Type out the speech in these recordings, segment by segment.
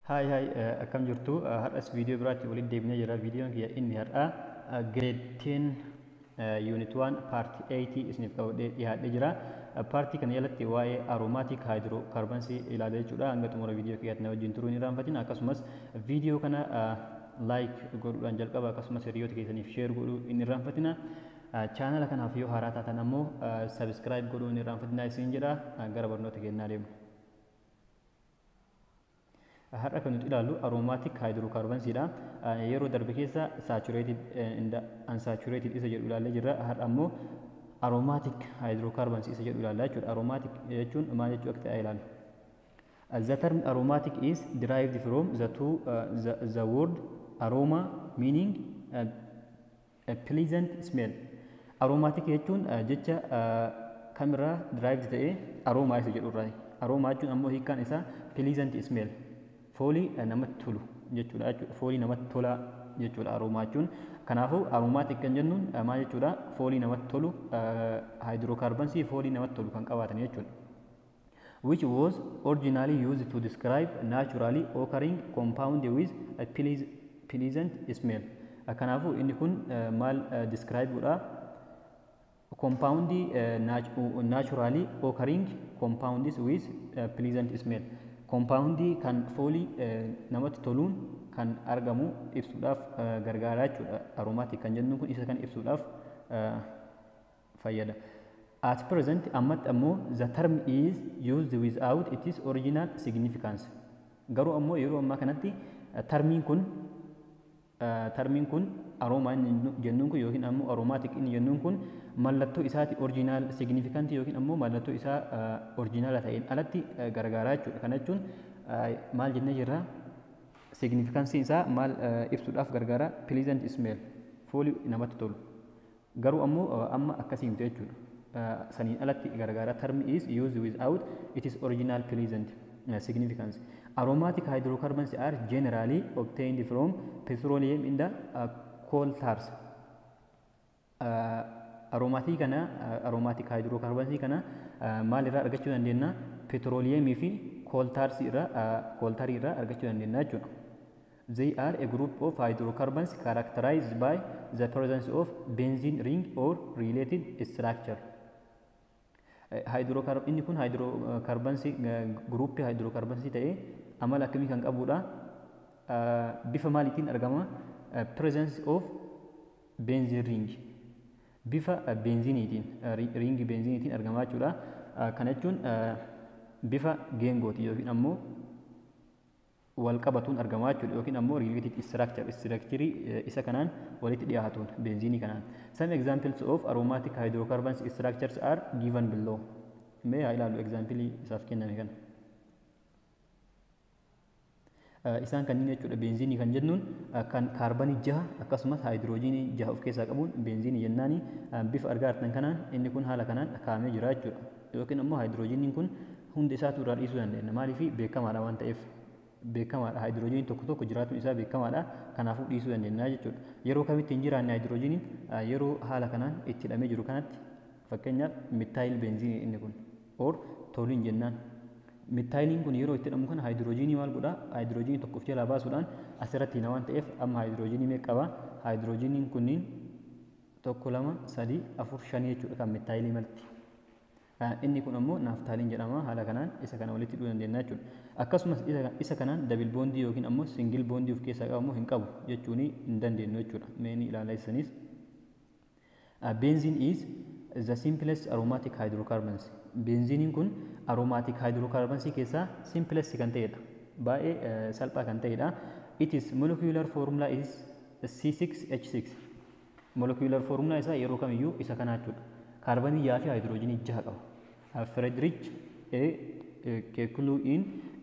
Hi hi, akkam jirtu? Har'as viidiyoo biraatti walitti deebinee jira. Viidiyoon kiyya inni har'aa grade 10 unit 1 part 8 isiniif qabadhee dhiyaadhee jira. Partii kana jalatti waa'ee aromatic hydrocarbons ilaala jechuudha. Hanga xumura viidiyoo kiyyaatti na wajjin turuu hin irraanfatin. Akkasumas viidiyoo kana like godhuudhaan jalqaba, akkasumas hiriyoota keessaniif share godhuu hin irraanfatina. Chaanala kanaaf yoo haaraa taatan ammoo subscribe godhuu hin irraanfatina isin jedha. Gara barnoota keenyaa deemna. Har'a kan nuti ilaallu aromatic hydrocarbonsiidha. Yeroo darbe keessa saturated and unsaturated isa jedhu ilaallee jirra. Har'a ammoo aromatic hydrocarbons isa jedhu ilaalla jechuudha. Aromatic jechuun maal jechuu akka ta'e ilaallu. The term aromatic is derived from the two the word aroma, meaning a pleasant smell. Aromatic jechuun jecha kamirraa derived ta'e? Aroma isa jedhurraa. Aroma jechuun ammoo hiikkaan isaa pleasant smell. Foolii namatti tolu jechuudha. Foolii namatti tolaa jechuudha aroma jechuun. Kanaafuu aromatic kan jennuun maal jechuudha? Foolii namatti tolu, hydrocarbonsii foolii namatti tolu kan qabaatan jechuudha. Which was originally used to describe naturally occurring compound with a pleasant smell. Kanaafuu inni kun maal describe godha? Compound naturally occurring compounds with pleasant smell. Compoundii kan foolii namatti toluun kan argamu ibsuudhaaf gargaara jechuudha. Aromatic kan jennuun kun isa kan ibsuudhaaf fayyada. At present, ammatti ammoo, the term is used without its original significance. Garuu ammoo yeroo ammaa kanatti termiin kun aroma inni jennuun kun yookiin ammoo aromatic inni jennuun kun mallattoo isaati original significant yookiin ammoo mallattoo isaa originala ta'een alatti gargaaraa jechuudha. Kana jechuun maal jennee jirra? Significanceiin isaa maal ibsuudhaaf gargaara? Pleasant smell, foolii namatti tolu. Garuu ammoo amma akkasii miti jechuudha. Saniin alatti gargaara. Term is used without its original pleasant significance. Aromatic hydrocarbons are generally obtained from petroleum and the coal tars. Aromatic kana, aromatic hydrocarbons kana maal irraa argachuu dandeenya? Petroleumii fi coal tars irraa, coal tarii irraa argachuu dandeenya jechuudha. They are a group of hydrocarbons characterized by the presence of benzene ring or related structure. Inni kun hydrocarbonsii, groupii hydrocarbonsii ta'ee amala akkamii kan qabudha? Bifa maaliitiin argama? Presence of benzene ring. Bifa benzeniitiin, ringii benzeniitiin argama jechuudha. Kana jechuun bifa geengooti yookiin ammoo wal qabatuun argama jechuudha, yookiin ammoo related structure, structure isa kanaan walitti dhiyaatuun, benzenii kanaan. Some examples of aromatic hydrocarbons structures are given below. Mee haa ilaallu example isaaf kenname kana. Isaan kanneen jechuudha. Benzenii kan jennuun kan kaarbanii 6 akkasumas haayidiroojiinii 6 of keessaa qabuun benzenii jennaani. Bifa argaa jirtan kanaan inni kun haala kanaan kaa'amee jira jechuudha. Yookiin ammoo haayidiroojiiniin kun hundi isaatu irraa dhiisuu dandeenya. Maaliif? Beekamaadha waan ta'eef. Beekamaadha, haayidiroojiiniin tokko tokko jiraachuun isaa beekamaadha, kanaafuu dhiisuu dandeenya jechuudha. Yeroo kamitti hin jiraanne haayidiroojiiniin? Yeroo haala kanaan itti hidhamee jiru kanatti. Fakkeenyaaf methyl benzenii inni kun or toluene jennaan. Methyliin kun yeroo itti hidhamu kana haayidiroojiinii maal godhaa? Haayidiroojiinii tokko of jalaa baasuudhaan asirratti hina waan ta'eef, amma haayidiroojiinii meeqa qaba? Haayidiroojiiniin kunniin tokko, lama, sadii, afur, shanii jechuudha kan methylii malti. Inni kun ammoo naphthalene jedhama. Haala kanaan isa kana walitti hidhuu dandeenya jechuudha. Akkasumas isa kanaan double bondii yookiin ammoo single bondii of keessaa qabu hin qabu jechuun hin dandeenyu jechuudha. Mee ni ilaala isanis. Benzene is the simplest aromatic hydrocarbons. Benzeniin kun aromatic hydrocarbons keessaa simplest kan ta'edha. Baay'ee salphaa kan ta'edha. Its molecular formula is C6H6. Molecular formula isaa yeroo kamiyyuu isa kana jechuudha. Kaarbanii 6 fi haayidiroojiinii 6 qaba. Friedrich A. Kekulé in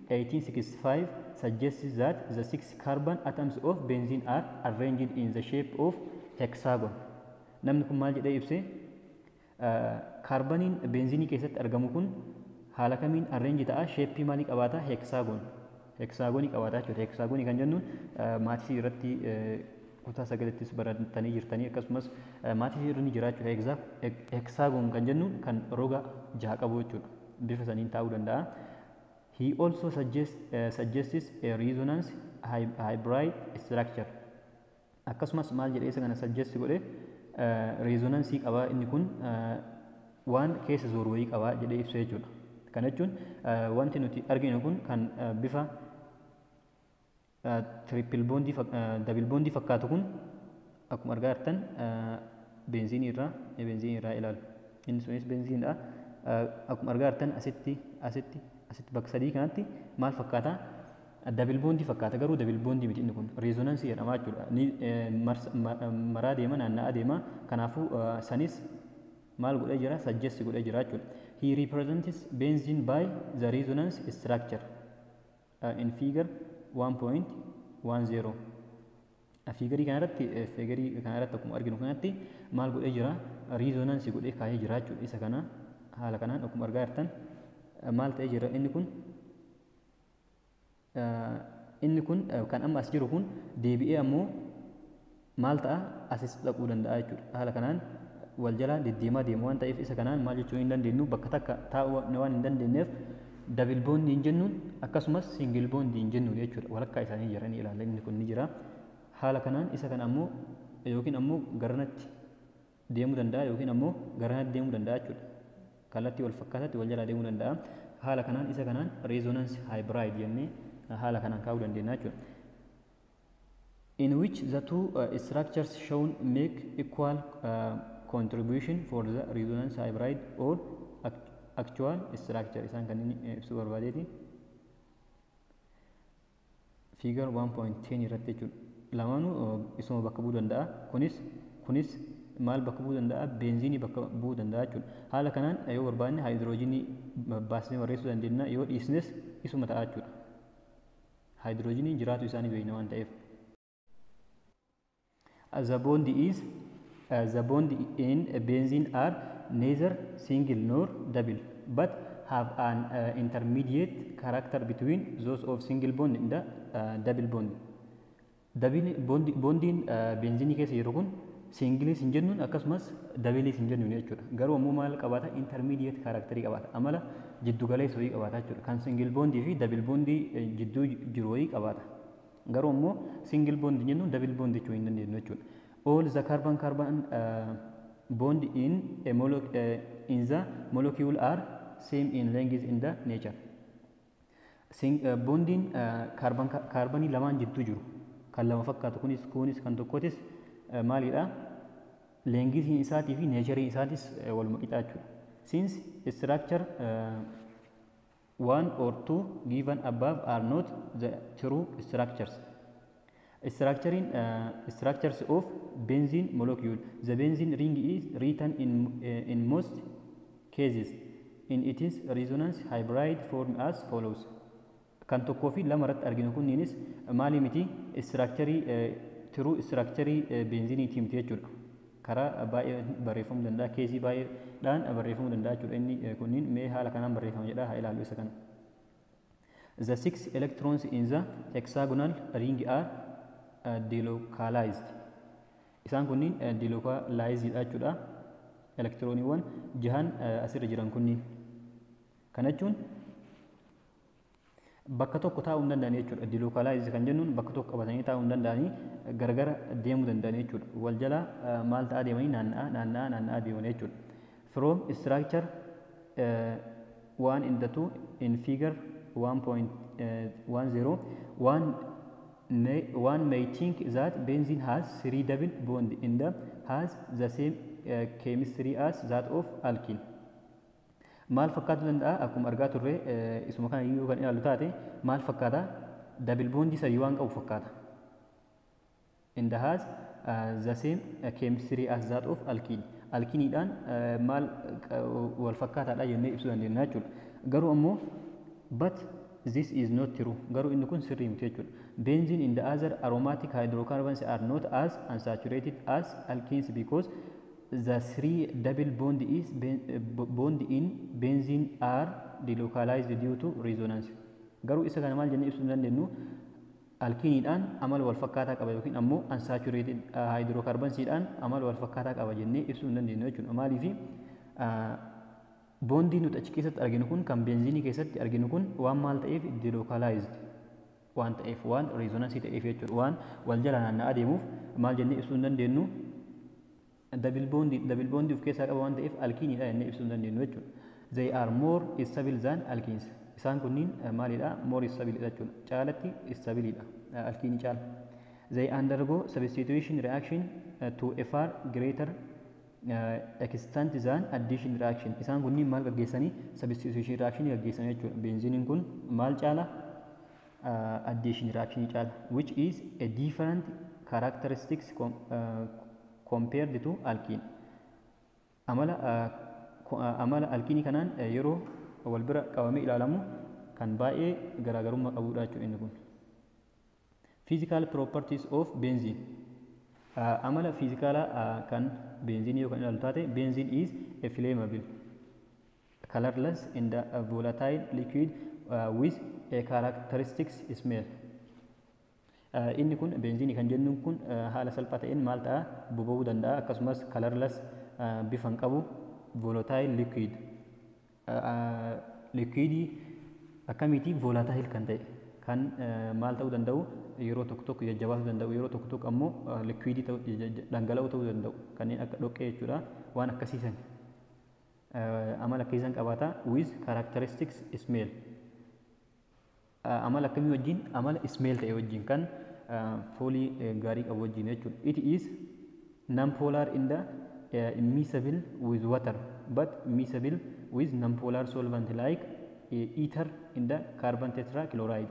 1865 suggests that the six carbon atoms of benzene are arranged in the shape of hexagon. Namni kun maal jedhee ibse? Kaarbaniin benzenii keessatti argamu kun haala kamiin arrange ta'a? Shapeii maalii qabaata? Hexagon. Hexagonii qabaata jechuudha. Hexagonii kan jennuun mathsii irratti kutaa 9ttis baratanii jirtanii, akkasumas mathsii irra ni jira jechuudha. Hexagon kan jennuun kan roga 6 qabu jechuudha. Bifa saniin taa'uu danda'a. He also suggests a resonance hybrid structure. Akkasumas maal jedhee isa kana suggest godhe? Resonance qaba inni kun, waan keessa zooru wayii qaba jedhee ibsa jechuudha. Kana jechuun wanti nuti arginu kun kan bifa triple bondii, double bondii fakkaatu kun, akkuma argaa jirtan beenziinii irraa ilaalu. Inni sunis beenziinidha. Akkuma argaa jirtan asitti, asitti, asitti, bakka sadii kanatti maal fakkaata? Double bondii fakkaata, garuu double bondii miti. Inni kun resonance jedhama jechuudha. Ni maraa deema, naanna'aa deema. Kanaafuu sanis maal godhee jira? Suggest godhee jira jechuudha. He represents benzene by the resonance structure in figure 1.10. Figurii kanarratti akkuma arginu kanatti maal godhee jira? Resonance godhee kaayee jira jechuudha. Isa kana haala kanaan akkuma argaa jirtan maal ta'ee jira inni kun? Inni kun kan amma as jiru kun deebi'ee ammoo maal ta'a? Asis dhaquu danda'a jechuudha. Haala kanaan wal jala deddeemaa deemu waan ta'eef, isa kanaan maal jechuu hin dandeenyu? Bakka takka taa'uu waan hin dandeenyeef double bondii hin jennuun, akkasumas single bondii hin jennuun jechuudha. Walakkaa isaanii jiranii ilaalla, inni kun ni jira. Haala kanaan isa kana ammoo yookiin ammoo garanatti deemuu danda'a yookiin ammoo garanatti deemuu danda'a jechuudha. Kallattii wal fakkaataatti wal jalaa deemuu danda'a. Haala kanaan isa kanaan resonance hybrid jennee haala kanaan kaa'uu dandeenya jechuudha. In which the two structures shown make equal contribution for the resonance hybrid or actual structure. Isaan kan inni ibsuu barbaadeeti. Figure 1.10 irratti jechuudha. Lamaanuu isuma bakka bu'uu danda'a. Kunis maal bakka bu'uu danda'a? Beenziinii bakka bu'uu danda'a jechuudha. Haala kanaan yoo barbaanne haayidroojinii baasnee barreessuu dandeenya, yoo dhiisnes isuma ta'a jechuudha. Haayidroojiniin jiraatu isaanii beekna waan ta'eef. The bond in benzene are neither single nor double but have an intermediate character between those of single bond and the double bond. Double bondiin benziinii keessa jiru kun singleis hin jennuun, akkasumas doubleis hin jennuun jechuudha. Garuu ammoo maal qabaata? Intermediate characterii qabaata. Amala jiddu galeessa wayii qabaata jechuudha. Kan single bondii fi double bondii jidduu jiru wayii qabaata. Garuu ammoo single bond jennuun, double bond jechuu hin dandeenyu jechuudha. All the carbon carbon bond in the molecule are same in length in the nature. Bondiin kaarbanii lamaan jidduu jiru kan lama fakkaatu kunis kan tokkotis maalidha? Lengthiin isaatii fi natureiin isaatis waluma qixa jechuudha. Since structure one or two given above are not the true structures. Structures of benzene molecule. The benzene ring is written in most cases in its resonance hybrid form as follows. Kan tokkoo fi lama irratti arginu kunniinis maali miti? Structurii true structurii benziniitii miti jechuudha. Karaa baay'ee barreeffamuu danda'a, caseii baay'eedhaan barreeffamuu danda'a jechuudha. Inni kunniin mee haala kanaan barreeffama jedha, haa ilaallu isa kana. The six electrons in the hexagonal ring are delocalized. Isaan kunniin delocalized dha jechuudha. Elektirooniiwwan jahan asirra jiran kunniin. Kana jechuun bakka tokko taa'uu hin danda'an jechuudha. Delocalized kan jennuun bakka tokko qabatanii taa'uu hin danda'anii, gargara deemuu danda'an jechuudha. Wal jala maal ta'aa deemanii? Naanna'aa, naanna'aa, naanna'aa deeman jechuudha. From structure one in the two in figure 1.10, one may think that benzene has three double bond in the has the same chemistry as that of alkene. Maal fakkaatu danda'a? Akkuma argaa turre, isuma kana yoo kan ilaallu taate maal fakkaata? Double bondii sadii waan qabu fakkaata. In the has the same chemistry as that of alkene. Alkiniidhaan maal wal fakkaataadha jennee ibsuu dandeenya jechuudha. Garuu ammoo but this is not true. Garuu inni kun sirrii miti jechuudha. Benzene in the other aromatic hydrocarbons are not as unsaturated as alkenes because the three double bond in benzene are delocalized due to resonance. Garuu isa kana maal jennee ibsuu hin dandeenyu? Alkiiniidhaan amala wal fakkaataa qaba yookiin ammoo unsaturated hydrocarbonsiidhaan amala wal fakkaataa qaba jennee ibsuu hin dandeenyu jechuudha. Maaliifi? Bondii nuti achi keessatti arginu kun, kan benzenii keessatti arginu kun, waan maal ta'eef? Delocalized waan ta'eef, waan resonanceii ta'eef jechuudha. Waan wal jala naanna'aa deemuuf maal jennee ibsuu hin dandeenyu? Double bondii, double bondii of keessaa qaba waan ta'eef alkeneiidha jennee ibsuu hin dandeenyu jechuudha. They are more stable than alkenes. Isaan kunniin maalidha? More stable jechuudha. Caalatti stableidha. Alkeneii caala. They undergo substitution reaction to a far greater extent than addition reaction. Isaan kunniin maal gaggeessanii? Substitution reaction gaggeessanii jechuudha. Benzeneiin kun maal caala? Addition reaction caala. Which is a different characteristics compared to alkene. Amala alkeneii kanaan yeroo wal bira qabamee ilaalamu kan baay'ee garaagarummaa qabudha jechuudha inni kun. Physical properties of benzene. Amala fiizikaalaa kan benzeneii yoo kan ilaalu taate, benzene is a flammable, colorless and a volatile liquid with a characteristic smell. Inni kun benzeneii kan jennuun kun haala salphaa ta'een maal ta'a? Boba'uu danda'a. Akkasumas colorless, bifa hin qabu, volatile liquid, liquidii akkamiiti? Volatile kan ta'e, kan maal ta'uu danda'u? Yeroo tokko tokko jajjabaatuu danda'u, yeroo tokko tokko ammoo liquidii ta'uu, dhangala'oo ta'uu danda'u, kanneen akka dhoqqee jechuudha. Waan akkasiisan, amala akkasiisan qabaata. With characteristics smell, amala akkamii wajjin? Amala smell ta'e wajjin, kan foolii gaarii qabu wajjin jechuudha. It is non-polar and immiscible with water but miscible with non-polar solvent like ether and carbon tetrachloride.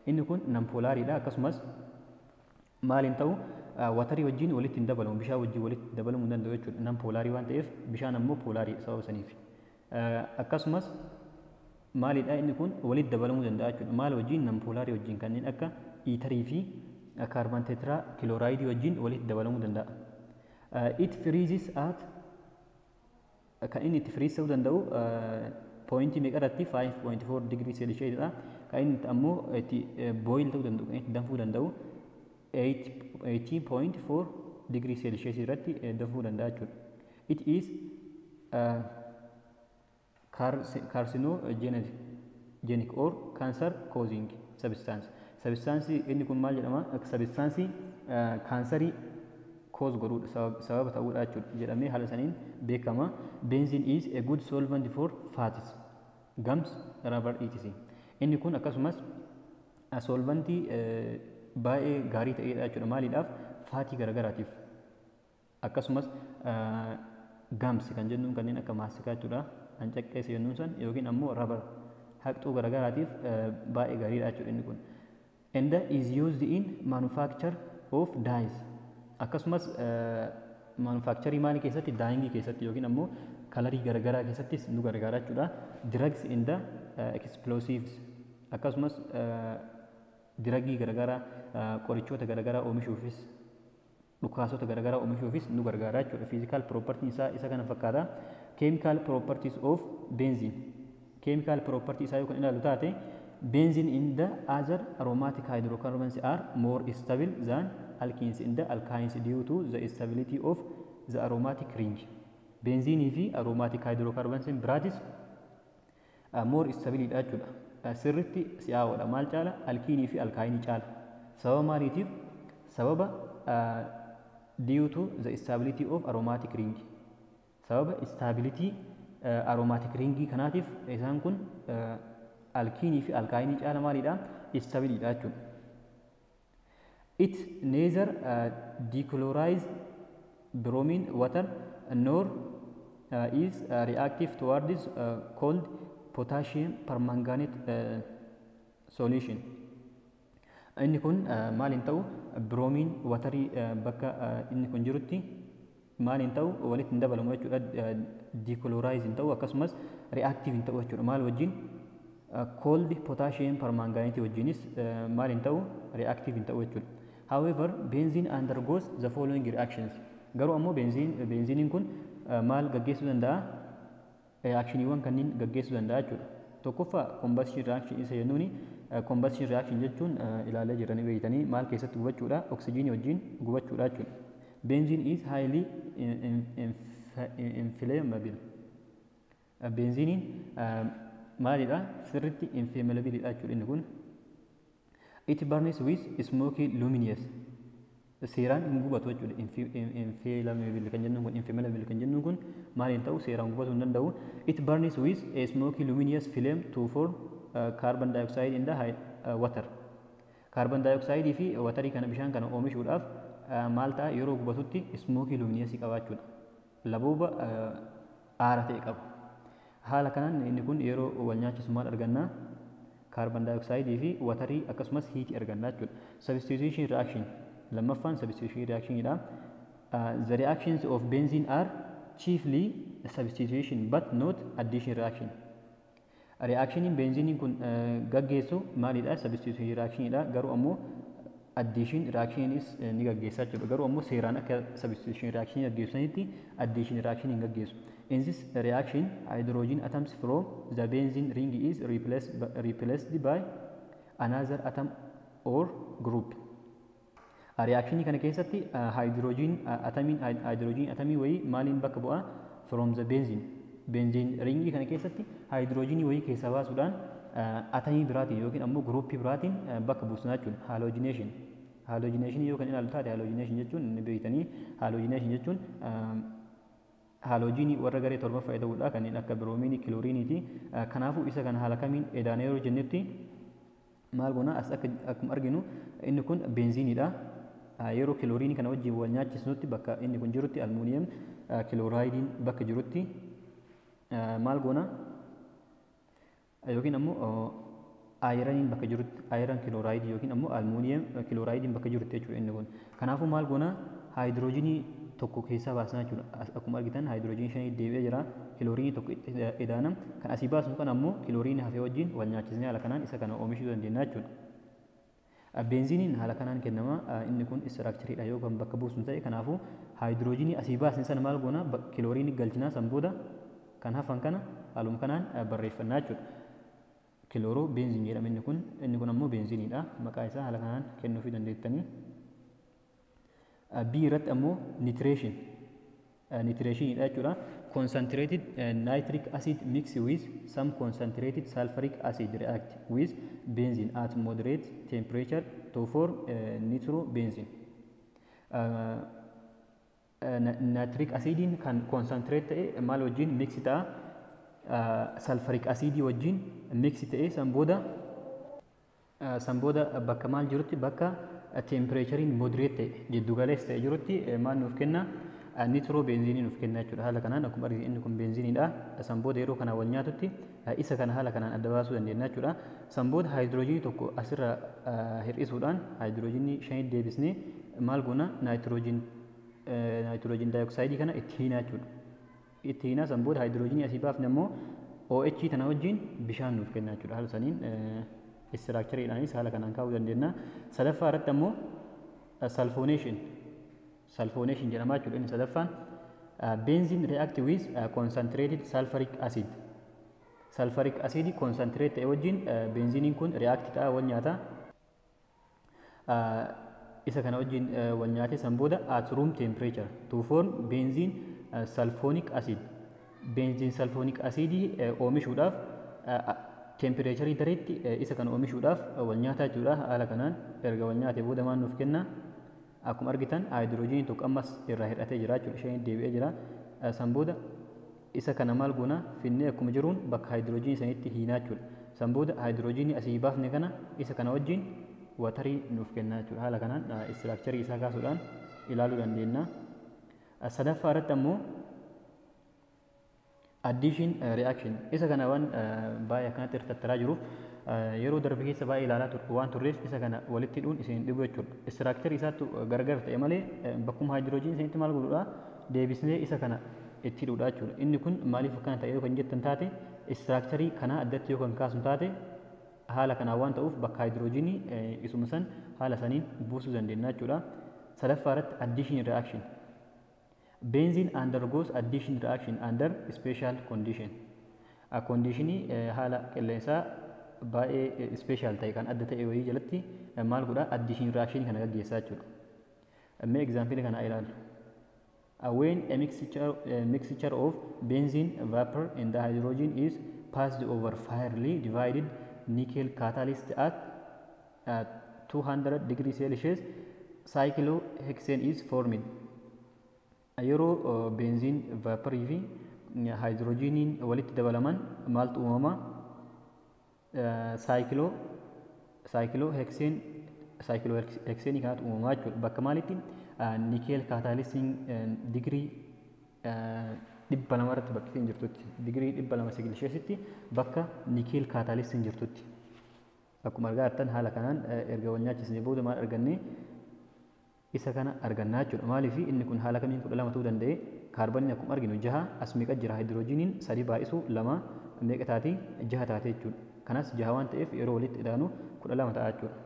Inni kun non-polariidha, akkasumas maal hin ta'u? Waterii wajjin walitti hin dabalamu, bishaan wajjin walitti dabalamuu hin danda'u jechuudha. Non-polarii waan ta'eef, bishaan ammoo polarii sababa saniif. Akkasumas maalidha? Inni kun walitti dabalamuu danda'a jechuudha. Maal wajjin? Non-polarii wajjin, kanneen akka etherii fi carbon tetrachlorideii wajjin walitti dabalamuu danda'a. It freezes at, kan inni itti freeze ta'uu danda'u pointii meeqa irratti? 5.4 degree Celsius dha. Kan inni ammoo itti boil ta'uu danda'u, kan itti danfuu danda'u 18.4 degree Celsius irratti danfuu danda'a jechuudha. It is carcinogenic or cancer causing substance. Substance inni kun maal jedhama? Substance kaansarii cause godhuudha, sababa ta'uudha jechuudha jedhamee haala saniin beekama. Benzene is a good solvent for fats, gums, rubber, etc. Inni kun akkasumas solventii baay'ee gaarii ta'edha jechuudha. Maaliidhaaf? Fatii garagaraatiif. Akkasumas gums kan jennuun kanneen akka maastikaa jechuudha. Hancaqqeessa jennuun san yookiin ammoo rubber, haqxuu garagaraatiif baay'ee gaariidha jechuudha inni kun. And is used in manufacture of dyes. Akkasumas manufacturii maalii keessatti? Dyeingii keessatti yookiin ammoo colorii garagaraa keessattis nu gargaara jechuudha. Drugs and explosives, akkasumas drugii garagaraa, qorichoota garagaraa oomishuufis, dhukaasota garagaraa oomishuufis nu gargaara jechuudha. Physical property isaa isa kana fakkaata. Chemical properties of benzene. Chemical property isaa yoo kan ilaalu taate, benzene and the other aromatic hydrocarbons are more stable than alkenes and the alkynes due to the stability of the aromatic ring. Benzeneii fi aromatic hydrocarbons biraatis more stable dha jechuudha. Sirritti si'aawoodha. Maal caala? Alkeneii fi alkyneii caala. Sababa maaliitiif? Sababa due to the stability of aromatic ring. Sababa stability aromatic ringii kanaatiif isaan kun alkeneii fi alkyneii caala maalidha? Stableiidha jechuudha. It neither decolorize bromine water nor is reactive towards cold potassium permanganate solution. Inni kun maal hin ta'u? Bromine waterii bakka inni kun jirutti maal hin ta'u? Walitti hin dabalamu jechuudha. Decolorize hin ta'u, akkasumas reactive hin ta'u jechuudha. Maal wajjin? Cold potassium permanganate wajjinis maal hin ta'u? Reactive hin ta'u jechuudha. However, benzene undergoes the following reactions. Garuu ammoo benzeneiin kun maal gaggeessuu danda'a? Reactioniiwwan kanneen gaggeessuu danda'a jechuudha. Tokkoffaa combustion reaction isa jennuuni. Combustion reaction jechuun ilaalee jiranii beeytanii, maal keessatti gubachuudha? Oksijiinii wajjin gubachuudha jechuudha. Benzene is highly inflammable. Benzeniin maalidha? Sirriitti inflammableidha jechuudha inni kun. It burns with smoky luminous. Seeraan hin gubatu jechuudha. Inflammable kan jennuun kun, inflammable kan jennuun kun maaliin ta'u, seeraan gubatuu hin danda'u. It burns with a smoky luminous flame to form carbon dioxide in the water. Carbon dioxide fi waterii kana, bishaan kana oomishuudhaaf maal ta'a? Yeroo gubatutti smoky luminous qabaachuudha. Labooba aara ta'e qaba. Haala kanaan inni kun yeroo wal nyaachisu maal argannaa? Carbon dioxide fi waterii akkasumas heatii arganna jechuudha. Substitution reaction, lammaffaan substitution reactionidha. The reactions of benzene are chiefly substitution but not addition reaction. Reactioniin benzeniin kun gaggeessu maalidha? Substitution reactionidha. Garuu ammoo addition reactionis ni gaggeessa jechuudha. Garuu ammoo seeraan akka substitution reaction gaggeessanitti addition reaction hin gaggeessu. In this reaction, hydrogen atoms from the benzene ring is replaced by another atom or group. Reactionii kana keessatti hydrogen atomiin, hydrogen atomii wayii maaliin bakka bu'a? From the benzene. Benzene ringii kana keessatti hydrogenii wayii keessaa baasuudhaan atomii biraatiin yookiin ammoo groupii biraatiin bakka buusna jechuudha. Halogenation. Halogenation yoo kan ilaallu taate, halogenation jechuun inni beektanii, halogenation jechuun halogenii warra garee torbaffaa ta'uudha, kanneen akka brominii, chlorineiiti. Kanaafuu isa kana haala kamiin edaanee yeroo jennutti maal goona? As akka akkuma arginu inni kun benzeneiidha. Yeroo chlorineii kana wajjin wal nyaachisnutti, bakka inni kun jirutti, aluminium chlorideiin bakka jirutti maal goona? Yookiin ammoo ironiin bakka jirutti, iron chlorideii yookiin ammoo aluminium chlorideiin bakka jirutti jechuudha inni kun. Kanaafuu maal goona? Hydrogenii tokko keessaa baasnaa jechuudha. Akkuma argitan hydrogenii shanii deebi'ee jira. Chlorineii tokko itti edaana. Kan asii baasnu kan ammoo chlorineii hafee wajjin wal nyaachisnee haala kanaan isa kana oomishuu dandeenya jechuudha. Benzeneiin haala kanaan kennama. Inni kun structureiidha yoo kan bakka buusnu ta'e. Kanaafuu hydrogenii asii baasne sana maal goona? Chlorineii galchinaa, san booda kan hafan kana haaluma kanaan barreeffannaa jechuudha. Chloro benzene jedhama inni kun. Inni kun ammoo benzeneiidha. Maqaa isaa haala kanaan kennuufii dandeettanii. B irratti ammoo nitration. Nitrationiidha jechuudha. Concentrated nitric acid mixed with some concentrated sulfuric acid react with benzene at moderate temperature to form nitrobenzene. Nitric acidiin kan concentrate ta'e maal wajjin mix ta'a? Sulfuric acidii wajjin mix ta'e, san booda bakka maal jirutti, bakka temperatureiin moderate ta'e, jiddugaleessa ta'e jirutti maal nuuf kenna? Nitro benzeneii nuuf kenna jechuudha. Haala kanaan akkuma arginu inni kun benzeneiidha. San booda yeroo kana wal nyaatutti isa kana haala kanaan adda baasuu dandeenya jechuudha. San booda hydrogenii tokko asirra hir'isuudhaan hydrogenii shanitti deebisnee maal goona? Nitrogen dioxideii kana itti hiinaa jechuudha. Itti hiinaa, san booda hydrogenii asii baafne immoo OH tana wajjin bishaan nuuf kenna jechuudha. Haala saniin structureiidhaanis haala kanaan kaa'uu dandeenya. Sadaffaa irratti ammoo sulfonation. Sulfonation jedhama jechuudha inni sadaffaan. Benzene react with concentrated sulfuric acid. Sulfuric acid concentrate ta'e wajjin benzeneiin kun react ta'a, wal nyaata. Isa kana wajjin wal nyaate, san booda at room temperature to form benzene sulfonic acid. Benzene sulfonic acid oomishuudhaaf temperatureii dareetti isa kana oomishuudhaaf wal nyaataa jechuudha. Haala kanaan erga wal nyaate booda maal nuuf kenna? Akkuma argitan hydrogenii tokko ammas irraa hir'atee jira jechuudha. Isheen deebi'ee jira. San booda isa kana maal goona? Finnee akkuma jiruun bakka hydrogenii sanitti hiinaa jechuudha. San booda hydrogenii asii baafne kana isa kana wajjin waterii nuuf kenna jechuudha. Haala kanaan structureii isaa kaasuudhaan ilaaluu dandeenya. Sadaffaa irratti ammoo addition reaction. Isa kana waan baay'ee akkanatti irra jiruuf yeroo darbe keessa baay'ee ilaalaa waan turreef isa kana walitti hidhuun isin dhibu jechuudha. Structureii isaattu gargar ta'e malee bakkuma hydrogenii isinitti maal godhuudha? Deebisnee isa kana itti hidhuudha jechuudha. Inni kun maaliif akkana ta'e yoo kan jettan taate, structureii kana addatti yoo kan kaasu taate, haala kanaan waan ta'uuf bakka hydrogenii isuma san haala saniin buusuu dandeenya jechuudha. Sadaffaa irratti addition reaction. Benzene undergoes addition reaction under special condition. Conditionii haala qilleensaa baay'ee special ta'e, kan adda ta'e wayii jalatti maal godha? Addition reaction kana gaggeessaa jechuudha. Mee example kana ilaallu. When a mixture of benzene vapor and the hydrogen is passed over finely divided nickel catalyst at 200 degree Celsius, cyclohexane is formed. Yeroo benzene vaporii fi hydrogeniin walitti dabalaman maaltu uumama? Cyclohexaneii kanatu uumamaa jechuudha. Bakka maalitti? Nickel catalystiin digirii 200 irratti bakka isheen jirtutti, digirii 200 Celsiusitti bakka nickel catalystiin jirtutti. Akkuma argaa jirtan haala kanaan erga wal nyaachisnee booda maal arganne? Isa kana argannaa jechuudha. Maaliif inni kun haala kamiin 12 ta'uu danda'e? Kaarbaniin akkuma arginu jaha, as meeqa jira? Haayidroojiniin sadi baay'isu lama meeqa taati? Jaha taate jechuudha. Kanas jaha waan ta'eef yeroo walitti idaanu 12 ta'a jechuudha.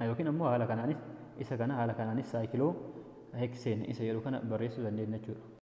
Yookiin ammoo haala kanaanis, isa kana haala kanaanis cyclohexane isa jedhu kana barreessuu dandeenya jechuudha.